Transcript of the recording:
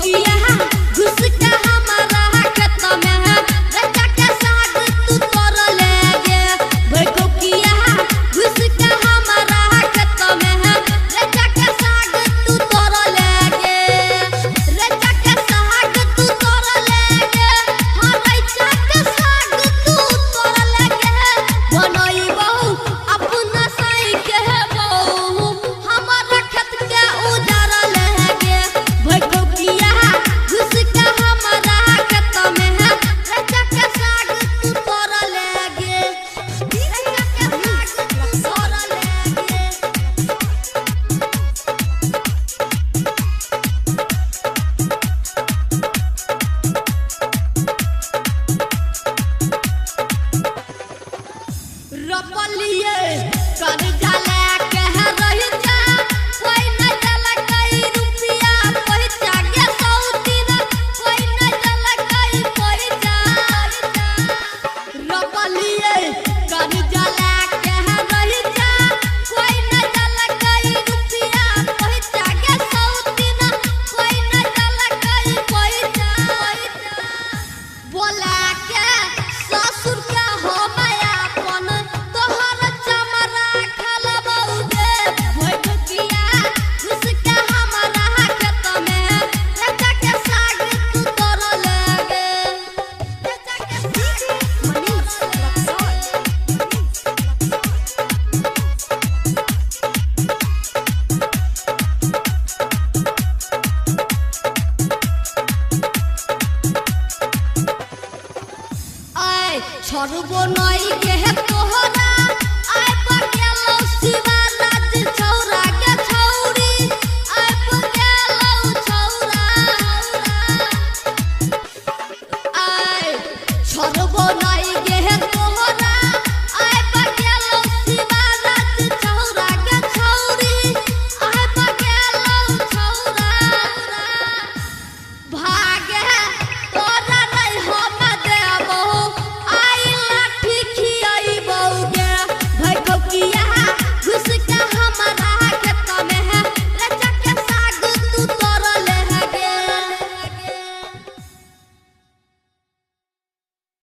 भैकोकिया घुस के हमारा खेत में रचा के साग तू तोड़ ले गे। भैकोकिया घुस के हमारा खेत में रचा के साग तू तोड़ ले गे। रचा के साग तू तोड़ ले गे, हाँ रचा के साग तू तोड़ ले गे। बनैबौ अपना साई के बहू हमारा खेत के उजाड़ ले गे। भैकोकिया घुस के हमारा खेत में रचा के साग तू तोड़ ले गे। रचा के साग तू तोड़ ले गे। रोपलिए कर्जा लेके रहि जा, कोई न देलकै रुपया पैसा गे सौतीन, कोई न देलकै पैसा। रोपलिए कर्जा लेके रहि जा, कोई न देलकै रुपया पैसा गे सौतीन, कोई न देलकै पैसा। बोला के ससुर के हम अपन तोहर चमड़ा खलबौ गे। भैकोकिया घुस के हमारा खेत में रचा के साग तू तोड़ ले गे। रचा के साग तू Manish तोड़ ले Raxaul. आय छोड़बो नई के।